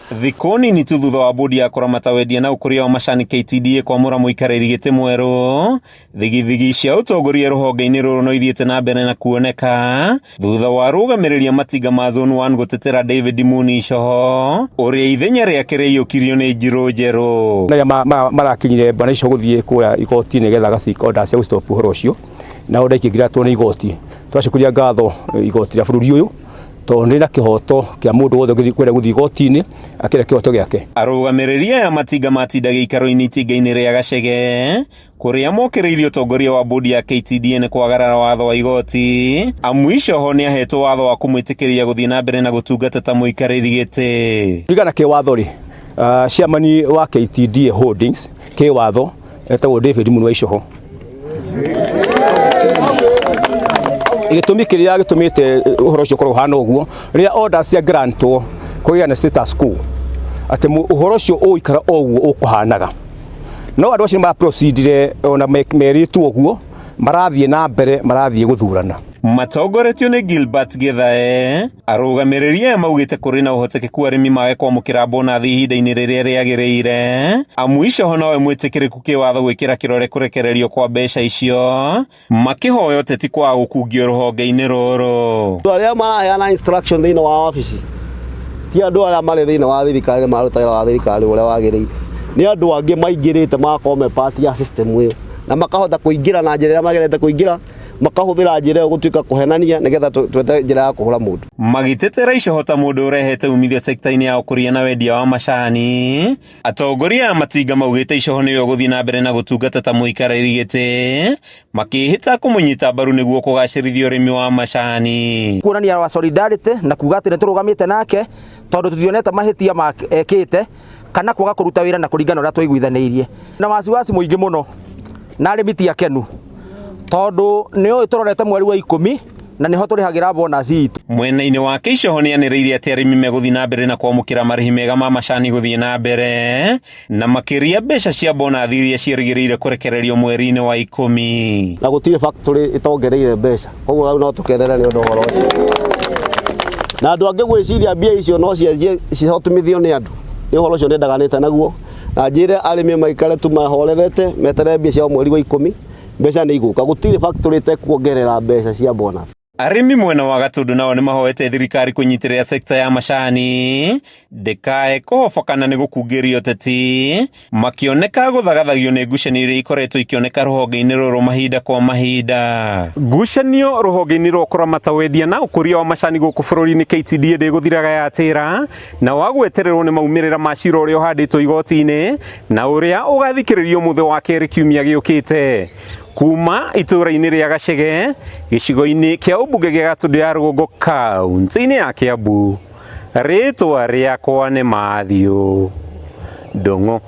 Thikũ nini tu thutha wa bodi ya kũramata wendia na ũkũria wa macani KTDA kwamũra mũikarĩri gĩtĩ mwerũ, thigithigi cia ũtongoria rũhonge-inĩ rũrũ no ithiĩte na mbere na kuoneka thutha wa arũgamĩrĩri a matinga ma Zone 1 gũtetera David Muni Icoho ũrĩa ithenya rĩake rĩaiyũkirio nĩ njirũ njerũ. Arĩa marakinyire bwana Icoho gũthiĩ kũrĩa igoti-inĩ nĩgetha agaseek order cia gũstop ũhoro ũcio, na order ikĩgratwo nĩ igoti. Tũracokeria ngatho igoti rĩa bũrũri ũyũ tondũ nĩ na kĩhoto kĩa mũndũ wothe kwenda gũthiĩ igoti-inĩ akĩenda kĩhoto gĩake. Arũgamĩrĩri aya matinga matinda gĩikaro-inĩ itinga-inĩ rĩa Gachege kũrĩa mokĩrĩirie ũtongoria wa bodi ya KTDA nĩ kwagarara watho wa igoti amu Icoho nĩ ahetwo watho wa kũmwĩtĩkĩria gũthiĩ na mbere na gũtungata ta mũikarĩri gĩtĩ. Kũringana kĩwatho rĩ, chairman wa KTDA Holdings kĩwatho etagwo David Munua Icoho. Gĩtũmi kĩrĩa gĩtũmĩte ũhoro ũcio ũkorwo ũhana ũguo, rĩrĩa orders cia grantwo kũgĩa na status quo, atĩ ũhoro ũcio ũgũikara o ũguo ũkũhanaga. No andũ acio nĩ maraproceedire ona merĩtwo ũguo, marathiĩ na mbere marathiĩ gũthurana. Matongoretio nĩ Gilbert Githae, arũgamĩrĩri aya maugĩte kũrĩ na ũhotekeku arĩmi mage kwamũkĩra bonathi ihinda-inĩ rĩrĩa rĩagĩrĩire, amu Icoho nowe mwĩtĩkĩrĩku kĩwatho gwĩkĩra kĩrore kũrekererio kwa mbeca icio, makĩhoya ũteti kwaga gũkungio rũhonge-inĩ rũrũ. Andũ arĩa maraheana instruction thĩinĩ wa wabici ti andũ arĩa marĩ thĩinĩ wa thirikari maruta wĩra wa thirikari ũrĩa wagĩrĩire, nĩ andũ angĩ maingĩrĩte magakorwo me part ya system ĩyo na makahota kũingĩra na njĩra ĩrĩa magerete kũingĩra, makahũthĩra njĩra ĩyo gũtuĩka kũhenania nĩgetha twethe njĩra ya kũhũra mũndũ. Magĩtetera Icoho ta mũndũ ũrehete umithio sekta-inĩ ya ũkũria na wendia wa macani, atongoria a matinga maugĩte Icoho nĩwe ũgũthiĩ na mbere na gũtungata ta mũikarĩri gĩtĩ, makĩĩhĩta kũmũnyita mbaru nĩguo kũgacĩrithia ũrĩmi wa macani. Kuonania wa solidarity na kuga atĩ nĩ tũrũgamĩte nake tondũ tũtionete mahĩtia ma ekĩte kana kwaga kũruta wĩra na kũringana ũrĩa twaiguithanĩirie. Na wasiwasi mũingĩ mũno na arĩmi ti akenu tondũ nĩ ũĩ tũrorete mweri wa 10 na nĩho tũrĩhagĩra bonus itũ. Mwena-inĩ wake Icoho nĩanĩrĩire atĩ arĩmi megũthiĩ na mbere na kwamũkĩra marĩhi mega ma macani gũthiĩ na mbere na makĩria mbeca cia bonathi iria ciĩrĩgĩrĩire kũrekererio mweri-inĩ wa 10. Na gũtirĩ factory ĩtongereire mbeca, koguo rĩu no tũkenere nĩ ũndũ ũhoro ũcio. Na andũ angĩ gwĩciria mbia icio no cianjie cihotomithio nĩ andũ, nĩ ũhoro ũcio nĩ ndaganĩte naguo, na njĩre arĩmi maikare tu mahorerete meterere mbia ciao mweri wa 10, mbeca nĩ igũka, gũtirĩ factory ĩtekuongerera mbeca cia bonus. Arĩmi mwena wa Gatundu nao nĩ mahoete thirikari kũnyitĩrĩra sekta ya macani ndĩkae kũhobokana nĩ gũkungĩrio ũteti, makĩoneka gũthagathagio nĩ ngucanio iria ikoretwo ikĩoneka rũhonge-inĩ rũrũ mahinda kwa mahinda. Ngucanio rũhonge-inĩ rwa kũramata wendia na ũkũria wa macani gũkũ bũrũri-inĩ KTDA ndĩgũthiraga yatĩra na wa gwetererwo nĩ maumĩrĩra ma cira ũrĩa ũhandĩtwo igoti-inĩ na ũrĩa ũgathikĩrĩrio mũthĩ wa kerĩ kiumia gĩũkĩte. Kuma itũũra-inĩ rĩa Gachege, gĩcigo-inĩ kĩa ũmbunge gĩa Gatundu ya Rũgongo kaunti-inĩ ya Kiambu, rĩtwa rĩakwa nĩ Matthew Ndung'u.